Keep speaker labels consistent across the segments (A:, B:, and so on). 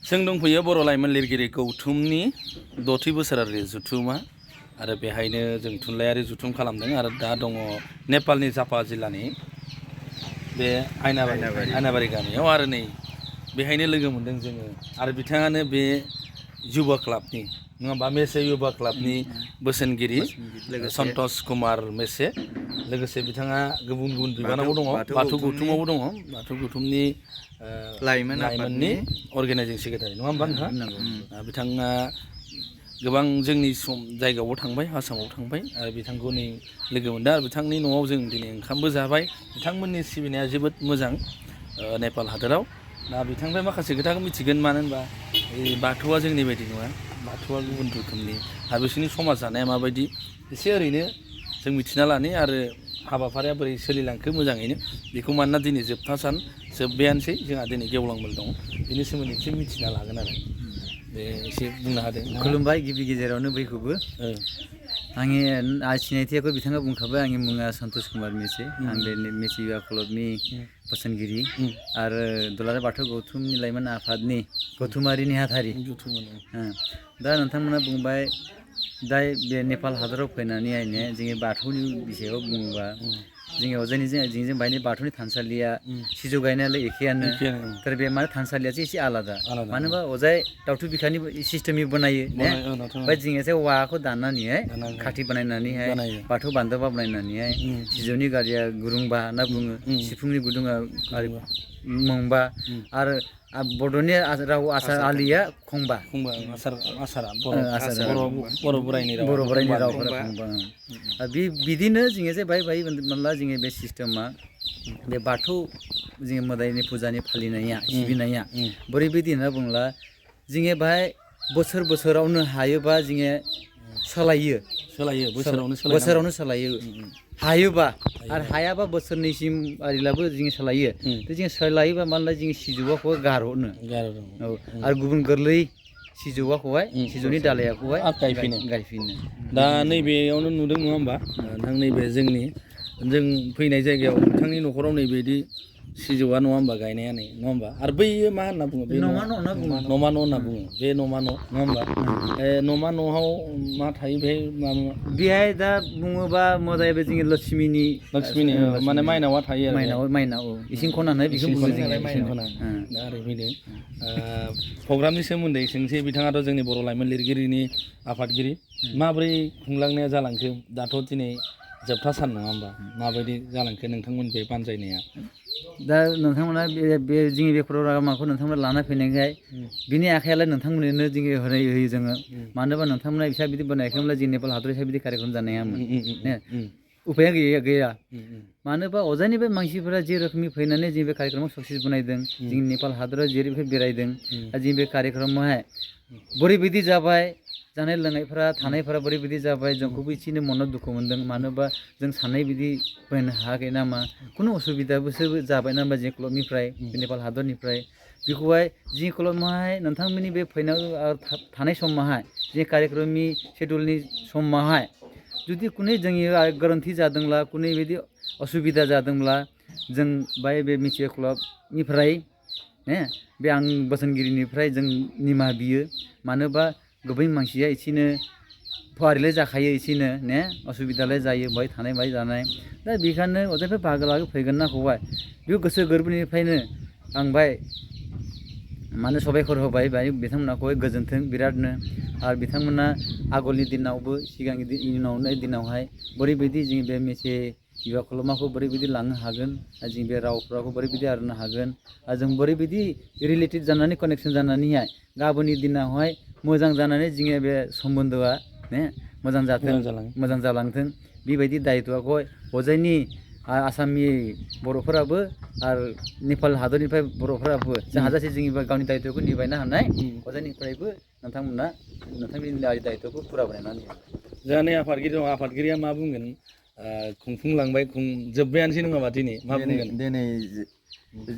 A: जों दंफैयो बर' लाइमोन लिरगिरि गौथुमनि 6थि बोसोरारि जुथुमा आरो बेहायनो जों थुनलाइयारि जुथुम खालामदों आरो दा दङ नेपालनि जाफा जिल्लानि बे आयनाबारि गामियाव आरो नै बेहायनो लोगो मोनदों जोङो आरो बिथाङानो बे युवा क्लाबनि नङा होमबा मेसे युवा क्लाबनि बोसोनगिरि सनतस कुमार मेसे लोगोसे बिथाङा गुबुन गुबुन बिबानावबो दङ बाथौ गौथुमावबो दङ बाथौ गौथुमनि लाइमोननि अर्गेनाइजिं सेक्रेटारि नङा होमबा नोंथाङा बिथाङा गोबां जोंनि जायगायावबो थांबाय आसामाव थांबाय आरो बिथांखौ नै लोगो मोनदों आरो बिथांनि न'आव जों दिनै ओंखामबो जाबाय बिथांमोननि सिबिनाया जोबोद मोजां नेपाल हादोराव दा बिथांनिफ्राय माखासे खोथाखौ मिथिगोन मानो होनबा बाथौआ जोंनि बायदि नङा बाथौआ गुबुन रोखोमनि आरो बिसोरनि समाज जानाया माबायदि एसे ओरैनो जों मिथिना लानि आरो हाबाफारिया बोरै सोलिलांखो मोजाङैनो बेखौ मानोना दिनै जोबथा सान जोब्बायानोसै जोंहा दिनै गेवलां मेल दं बिनि सोमोन्दै एसे मिथिना लागोन आरो बे एसे बुंनो हादों
B: खुलुमबाय गिबि गेजेरावनो बयखौबो आंनि सिनायथिखौ बिथाङा बुंखाबाय आंनि मुङा सनतस कुमार मेसे आं बे मेसे युवा क्लाबनि बोसोनगिरि आरो दुलाराय बाथौ गौथुमनि लाइमोन आफादनि गौथुमारि नेहाथारि दा नोंथांमोना बुंबाय दा बे नेपाल हादराव फैनानै आइने जोंनि बाथौनि बिषयाव बुङोबा जोंनियाव बायनि बाथौनि थानसालिया सिजौ गायनायालाय एखेयानो तर बे माने थानसालियासो एसे आलादा मानो होनबा अजाय दावथु बिखानि सिस्टेमनि बनायो ओमफ्राय जों एसे औवाखौ दाननानैहाय खाथि बानायनानैहाय बाथौ बान्दोबा बानायनानैहाय सिजौनि गारिया गुरुंबा होनना बुङो सिफुंनि गुदुङा मंबा आरो बड'नि राव आसार आलिया खंबा
A: बर' बोराइनि
B: रावफोरा खंबा बिदिनो जोङो जे बाय मोनला जोङो बे सिस्टेमा बे बाथौ जोङो मोदायनि फुजानि फालिनाया सिबिनाया बोरैबायदि होनना बुङोब्ला जोङो बाहाय बोसोरावनो हायोबा जोङो सोलायो बोसोरावनो सोलायो हायोबा आरो हायाबा बोसोरनैसिम आरिलाबो जोङो सोलायो जों सोलायोबा मानोना जोङो सिजौआखौ गारहरनो आरो गुबुन गोरलै सिजौआखौहाय सिजौनि दालायाखौहाय गायफिनो
A: दा नैबेयावनो नुदों नङा होमबा नोंथां नैबे जों फैनाय जायगायाव नोंथांनि न'खराव नैबेदि सिजौआ नङा होमबा गायनाया नै नङा होमबा आरो बैयो मा होनना बुङो बे
B: न'मा न'
A: होनना बुङो बे न'मा न' नङा होमबा न'मा न'आव मा थायो
B: बेहाय दा बुङोबा मोदाय बे जोंनि लक्ष्मिनि
A: माने माइनावा थायो आरो
B: माइनाव इसिं खना होननाय बेखौ बुङो
A: इसिं खना दा ओरै फैदों प्रग्रामनि सोमोन्दै सोंसै बिथाङाथ' जोंनि बर' लाइमोन लिरगिरिनि आफादगिरि माबोरै खुंलांनाया जालांखो दाथ' दिनै जोबथा सान नङा होमबा माबायदि जालांखो नोंथांमोन बे बानजायनाया
B: दा नोंथांमोना बे जोंनि बे प्रग्रामखौ नोंथांमोना लाना फैनायखाय बिनि आखायालाय नोंथांमोननो जोङो होयो जोङो मानो होनबा नोंथांमोना बिसा बिदि बानायाखैमोनब्ला जोंनि नेपाल हादराव बिदि कार्यक्रम जानायामोन उफाया गैया मानो होनबा अजानिफ्राय मानसिफोरा जे रोखोमनि फैनानै जों बे कार्यक्रमखौ सक्सेस बनायदों जोंनि नेपाल हादराव जेरैबायदि बेरायदों जों बे कार्यक्रमावहाय बोरैबायदि जाबाय जानाय लोंनायफोरा थानायफोरा बोरैबायदि जाबाय जोंखौबो एसेनो मनाव दुखु मोनदों मानो होनबा जों साननाय बिदि फैनो हायाखै नामा खुनु असुबिदाबोसो जाबाय नामा जों क्लाबनिफ्राय नेपाल हादरनिफ्राय बेखौहाय जि क्लाबावहाय नोंथांमोननि बे फैनाय थानाय समावहाय जे कार्यक्रमनि सेडुलनि समावहाय जुदि कुनै जोंनि गोरोन्थि जादोंब्ला कुनै बिदि असुबिदा जादोंब्ला जों बे मिथियो क्लाबनिफ्राय बे आं बोसोनगिरिनिफ्राय जों निमाहा बियो मानो होनबा गोबां मानसिया एसेनो फारिलाय जाखायो एसेनो असुबिदालाय जायो बाहाय थानाय बाहाय जानाय दा बेखायनो अजानिफ्राय बाहागो लानो फैगोन नाखौहाय बेखौ गोसो गोरबोनिफ्रायनो आं बाय मानो साबायखर होबाय बिथांमोनखौहाय गोजोन्थों बिरादनो आरो बिथांमोना आगोलनि दिनावबो सिगांनि दिनावहाय बोरैबायदि जों बे मेसे युवा क्लाबखौ बोरैबायदि लांनो हागोन आरो जों बे रावफोरखौ बोरैबायदि आरनो हागोन आरो जों बोरैबायदि रिलेटेड जानानै कानेक्सन जानानैहाय गाबोननि दिनावहाय मोजां जानानै जोंनि बे सोमोन्दोआ मोजां जालांथों बेबायदि दायित्वखौ अजायनि आसामनि बर'फोराबो आरो नेपाल हादरनिफ्राय बर'फोराबो जाहाजासे जोंनि गावनि दायित्वखौ निभायनो हानाय अजायनिफ्रायबो नोंथांमोननि दायित्वखौ फुरा बानायनानै
A: जोंहानि आफादगिरिया मा बुंगोन खुंफुंलांबाय जोब्बायानोसै नङाबा दिनै मा बुंगोन
C: दिनै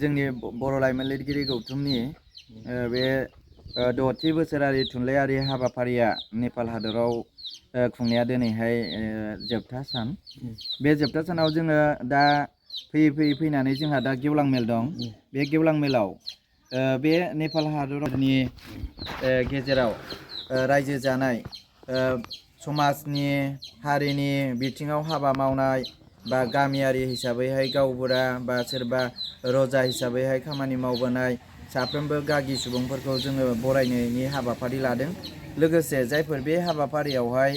C: जोंनि बर' लाइमोन लिरगिरि गौथुमनि बे 6थि बोसोरारि थुनलाइयारि हाबाफारिया नेपाल हादराव खुंनाया दिनैहाय जोबथा सान बे जोबथा सानाव जोङो दा फैनानै जोंहा दा गेवलां मेल दं बे गेवलां मेलाव बे नेपाल हादरनि गेजेराव रायजो जानाय समाजनि हारिनि बिथिङाव हाबा मावनाय बा गामियारि हिसाबैहाय गावबुरा बा सोरबा रजा हिसाबैहाय खामानि मावबोनाय साफ्रोमबो गागि सुबुंफोरखौ जोङो बरायनायनि हाबाफारि लादों। लोगोसे जायफोर बे हाबाफारियावहाय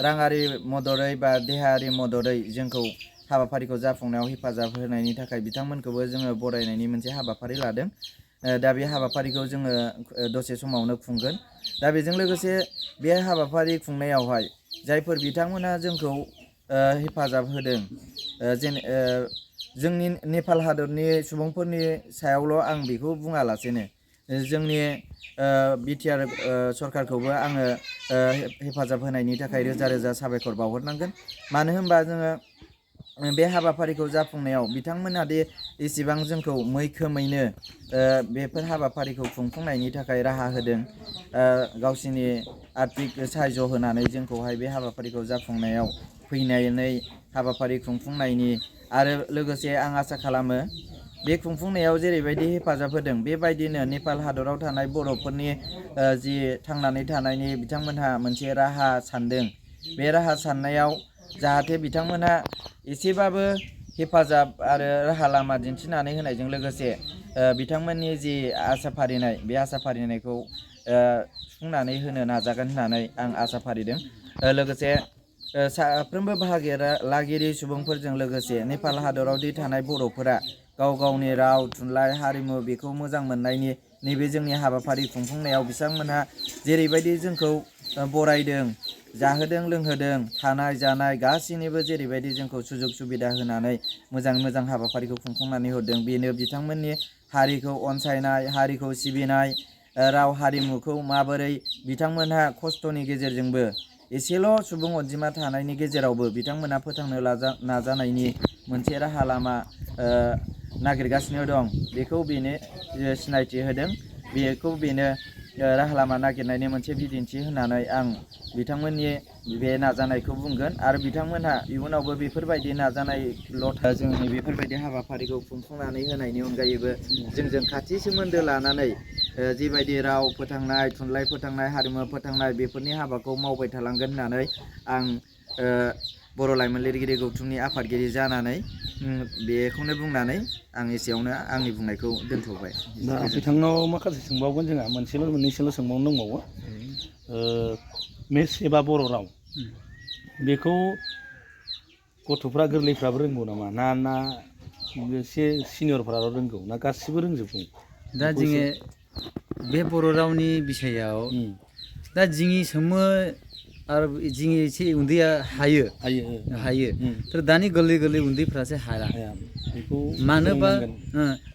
C: राङारि मददै बा देहायारि मददै जोंखौ हाबाफारिखौ जाफुंनायाव हेफाजाब होनायनि थाखाय बिथांमोनखौबो जोङो बरायनायनि मोनसे हाबाफारि लादों। दा बे हाबाफारिखौ जोङो दसे समावनो खुंगोन। दा बेजों लोगोसे बे हाबाफारि खुंनायावहाय जायफोर बिथांमोना जोंखौ हेफाजाब होदों जोंनि नेपाल हादरनि सुबुंफोरनि सायावल' आं बेखौ बुङालासेनो जोंनि बिटिआर सरकारखौबो आङो हेफाजाब होनायनि थाखाय रोजा रोजा साबायखर बावहरनांगोन। मानो होनबा जोङो बे हाबाफारिखौ जाफुंनायाव बिथांमोना दि एसेबां जोंखौ मैखोमैनो बेफोर हाबाफारिखौ खुंफुंनायनि थाखाय राहा होदों, गावसिनि आर्थिक साहाय्य होनानै जोंखौहाय बे हाबाफारिखौ जाफुंनायाव फैनानै हाबाफारि खुंफुंनायनि आरो लोगोसे आं आसा खालामो बे खुंफुंनायाव जेरैबायदि हेफाजाब होदों बेबायदिनो नेपाल हादराव थानाय बर'फोरनि जि थांनानै थानायनि बिथांमोनहा मोनसे राहा सानदों, बे राहा साननायाव जाहाथे बिथांमोनहा एसेबाबो हेफाजाब आरो राहा लामा दिन्थिनानै होनायजों लोगोसे बिथांमोननि जि आसा फारिनाय बे आसा फारिनायखौ सुफुंनानै होनो नाजागोन होननानै आं आसा फारिदों। लोगोसे साफ्रोमबो बाहागो लागिरि सुबुंफोरजों लोगोसे नेपाल हादरावदि थानाय बर'फोरा गाव गावनि राव थुनलाइ हारिमु बेखौ मोजां मोननायनि नैबे जोंनि हाबाफारि खुंफुंनायाव बिथांमोनहा जेरैबायदि जोंखौ बरायदों, जाहोदों लोंहोदों, थानाय जानाय गासैनिबो जेरैबायदि जोंखौ सुजुग सुबिदा होनानै मोजां हाबाफारिखौ खुंफुंनानै हरदों, बेनो बिथांमोननि हारिखौ अनसायनाय, हारिखौ सिबिनाय, राव हारिमुखौ माबोरै बिथांमोनहा खस्थ'नि गेजेरजोंबो एसेल' सुबुं अनजिमा थानायनि गेजेरावबो बिथांमोनहा फोथांनो नाजानायनि मोनसे राहा लामा नागिरगासिनो दं, बेखौ बेनो सिनायथि होदों। बेखौ बेनो राहा लामा नागिरनायनि मोनसे बिदिन्थि होननानै आं बिथांमोननि बे नाजानायखौ बुंगोन। आरो बिथांमोनहा इयुनावबो बेफोरबायदि नाजानायल' जोंनि बेफोरबायदि हाबाफारिखौ खुंफुंनानै होनायनि अनगायैबो जोंजों खाथि सोमोन्दो लानानै जिबायदि राव फोथांनाय, थुनलाइ फोथांनाय, हारिमु फोथांनाय बेफोरनि हाबाखौ मावबाय थालांगोन होननानै आं बर' लाइमोन लिरगिरि गौथुमनि आफादगिरि जानानै बेखौनो बुंनानै आं एसेयावनो आंनि बुंनायखौ दोनथ'बाय।
A: दा बिथांनाव माखासे सोंबावगोन, जोंहा मोननैसोल' सोंबावनो दंबावो। मेथ्स एबा बर' राव बेखौ गथ'फ्रा गोरलैफ्राबो रोंगौ नामा, ना एसे सिनियरफ्राल' रोंगौ, ना गासिबो रोंजोबगौ?
B: दा जोङो बे बर' रावनि बिसयाव दा जोंनि सोमो आरो जोंनि एसे उन्दैया हायो दानि गोरलै उन्दैफ्रासो हाया। मानोबा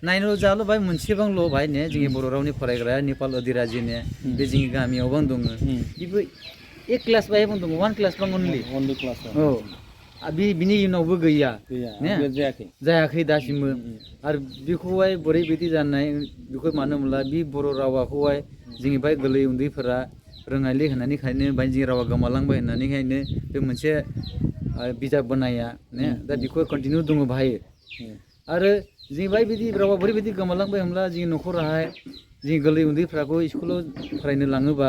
B: नायनो जाल' बाय मोनसेबांल' बाय ने जोंनि बर' रावनि फरायग्राया नेपाल अधिराज्योनि बे जोंनि गामियावबो दङ। बेबो एक क्लास बायबानो दङ, 1 क्लास बां अनलि। औ बिनि उनावबो गैया ने, जायाखै दासिमबो। आरो बेखौहाय बोरैबायदि जानाय बेखौ मानो होनब्ला बे बर' रावाखौहाय जोंनि बाय गोरलै उन्दैफोरा रोङालै होननानैखायनो बाय जोंनि रावा गोमालांबाय होननानैखायनो बे मोनसे बिजाब बनाया ने, दा बेखौ कन्टिनिउ दङ बाहायो। आरो जों बायदि रावा बोरैबायदि गोमालांबाय होनब्ला जोंनि न'खराहाय जों गोरलै उन्दैफ्राखौ स्कुलाव फरायनो लाङोबा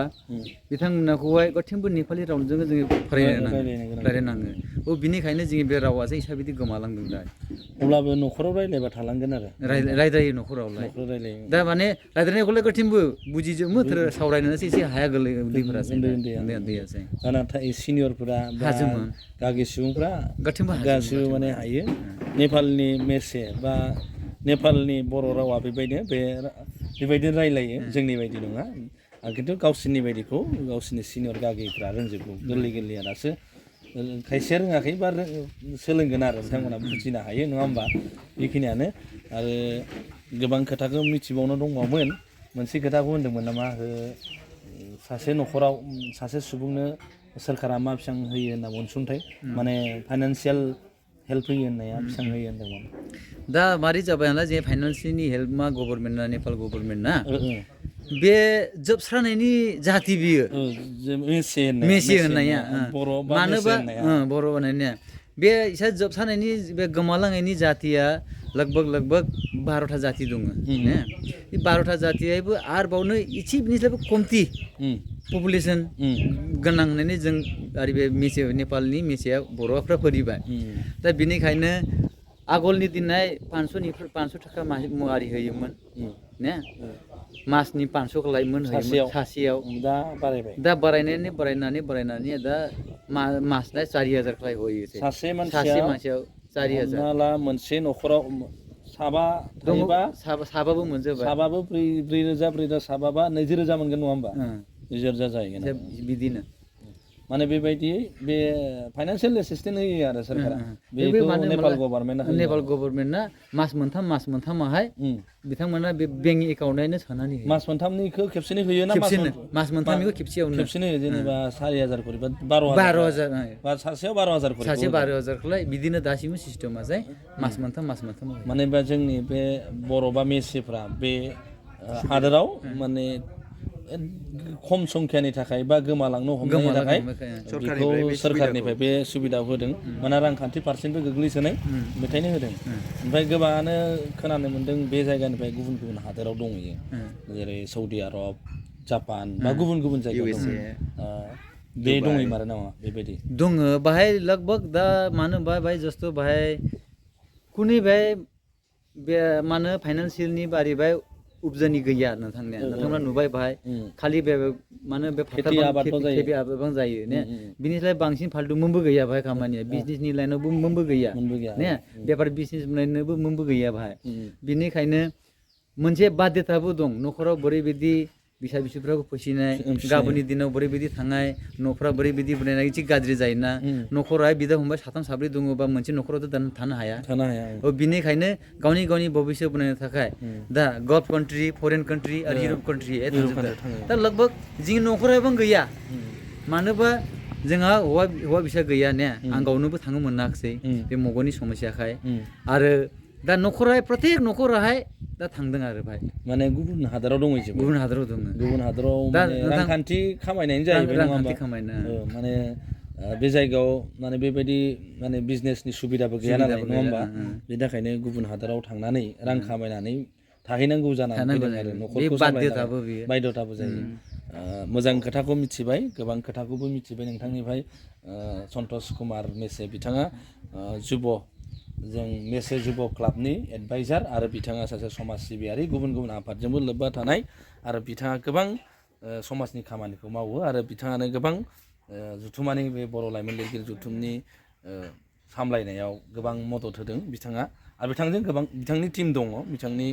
B: बिथांमोनखौहाय गासैबो नेपालि रावजोंनो जोङो रायलायनाङो। बिनिखायनो जोंनि बे रावासो एसे बिदि गोमालांदों दा।
A: अब्लाबो न'खराव रायज्लायबा थालांगोन आरो
B: रायज्लायो न'खरावलाय। दा माने रायज्लायनायखौलाय गासैबो बुजिजोबो, सावरायनोसो एसे हाया गोरलै उन्दैफोरासो। उन्दैयासो
A: दा नाथाय सिनियरफोरा गागि सुबुंफ्रा गासिबो माने हायो। नेपालनि मेसे बा नेपालनि बर' रावा बेबायदिनो रायलायो, जोंनि बायदि नङा। खिन्थु गावसोरनि बायदिखौ गावसोरनि सिनियर गागिफ्रा रोंजोबगौ, गोरलैया दासो खायसेया रोङाखै बा सोलोंगोन आरो बिथांमोना बुजिनो हायो, नङा होमबा? बेखिनियानो। आरो गोबां खोथाखौ मिथिबावनो दंबावोमोन। मोनसे खोथाखौ होनदोंमोन नामा, सासे न'खराव सासे सुबुंनो सोरखारा मा बेसेबां होयो होनना अनसुंथाइ, माने फाइनान्सियेल हेल्प होयो होननाया बेसेबां होयो होनदोंमोन?
B: दा मारै जाबाय नालाय जे फाइनान्सियेलनि हेल्पआ गभर्नमेन्टना, नेपाल गभर्नमेन्टना बे जोबस्रानायनि जाहाथे बियो मेसे होननाया मानोबा बर' होननाया बे एसे जोबसानायनि बे गोमालांनायनि जाथिया लगभग 12टा जाति दङ ने बे 12टा जातियाबो आरोबावनो इसे बिनिफ्रायबो खमथि पपुलेसन गोनां होननानै जों आरो बे मेसे नेपालनि मेसेया बर'फ्रा फरिबाय दा बिनिखायनो आगोलनि दिनाय 500 थाखा मुवारि होयोमोन ने मासनि 500 लायोमोन सासेयाव दा बारायनानै दा मासना 4000 खालाय होयो
A: सासे मानसियाव
B: 4000
A: हमना मोनसे न'खराव
B: साबाबो मोनजोबबाय
A: साबाबो 4000 साबाबा 20000 मोनगोन नङा होमबा 20000 जाहैगोन
B: बिदिनो
A: माने बेबायदि बे फाइनान्सियेल एसिस्टेन्ट होयो आरो सोरखारा बेखौ नेपाल
B: गभर्नमेन्टआ मास मोनथामावहाय बिथांमोना बे बेंक एकाउन्टआवनो सोनानै होयो
A: मास मोनथामनिखौ खेबसेनो होयो ना
B: मास मोनथामनिखौ खेबसेयावनो
A: होयो जेनेबा 4000 खरि बा 12000 बा सासेयाव 12000 खरि
B: सासे 12000 खौलाय बिदिनो दासिमबो सिस्टेमा जाय मास मोनथाम
A: माने बा जोंनि बे बर' बा मेसिफ्रा बे हादोराव माने खम संख्यानि थाखाय बा गोमालांनो हमनायनि थाखाय बेखौ सोरखारनिफ्राय बे सुबिदाखौ होदों माने रांखान्थि पारसेन्टबो गोग्लैसोनाय बेखायनो होदों ओमफ्राय गोबाङानो खोनानो मोन्दों बे जायगानिफ्राय गुबुन हादोराव दंहैयो जेरै सौदि आरब जापान बा गुबुन जायगायाव बे दंहैमारो नामा बेबायदि
B: दङ बाहाय लगभग दा मानो होनबा बाहाय जस्ट बाहाय कुनै बाहाय बे मानो फाइनान्सियेलनि बारै बाहाय उपजनि गैया नोंथांमोना नुबाय बाहाय खालि बे मानो बे खेथि आबाद जायो ने बिनिफ्राय बांसिन फाल्तु मोनबो गैया बाहाय खामानिया बिजनेसनि लाइनावबो मोनबो गैया ने बेफार बिजनेस बनायनोबो मोनबो गैया बाहाय बिनिखायनो मोनसे बाध्यताबो दं न'खराव बोरैबायदि बिसा बिसुफ्राबो फैसिनाय गाबोननि दिनाव बोरैबायदि थांनाय न'फ्रा बोरैबायदि बनायनाय एसे गाज्रि जायोना न'खराव बिदा फंबाय 3-4 दङबा मोनसे न'खरावथ' थानो हाया बिनिखायनो गावनि भबिष्य बनायनो थाखाय दा गल्फ कान्ट्रि फरेन कान्ट्रि आरो इउरप कान्ट्रि दा लगभग जोंनि न'खराबो गैया मानोबा जोंहा हौवा बिसा गैया ने आं गावनोबो थांनो मोनाखिसै बे मगनि समस्याखाय आरो दा न'खरा प्रत्येक न'खराहाय दा थांदों आरो भाई
A: माने गुबुन हादराव दंहैजोबो
B: गुबुन हादराव दङ
A: गुबुन हादराव माने रांखान्थि खामायनायनि जाहैबाय नङा होमबा माने बे जायगायाव माने बेबायदि माने बिजनेसनि सुबिदाबो गैया नालाय नङा होमबा बेनि थाखायनो गुबुन हादराव थांनानै रां खामायनानै थाहैनांगौ जानानै फैदों आरो न'खरखौ सामलायनो बाध्यताबो जायो मोजां खोथाखौ मिथिबाय गोबां खोथाखौबो मिथिबाय नोंथांनिफ्राय सनतस कुमार मेसे बिथाङा जों मेसे जुब क्लाबनि एडभाइजार आरो बिथाङा सासे समाज सिबियारि गुबुन आफादजोंबो लोब्बा थानाय आरो बिथाङा गोबां समाजनि खामानिखौ मावो आरो बिथाङानो गोबां जुथुमानि बे बर' लाइमोन लिरगिरि जुथुमनि सामलायनायाव गोबां मदद होदों बिथाङा आरो बिथांजों गोबां बिथांनि टिम दङ बिथांनि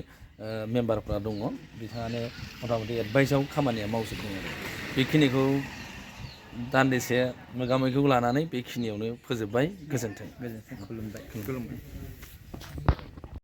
A: मेम्बारफ्रा दङ बिथाङानो मथा मथि एडभाइसआव खामानिया मावजोबदों आरो बेखिनिखौ दान्दिसे मोगा मोगिखौ लानानै बेखिनियावनो फोजोबबाय गोजोन्थों
B: खुलुमबाय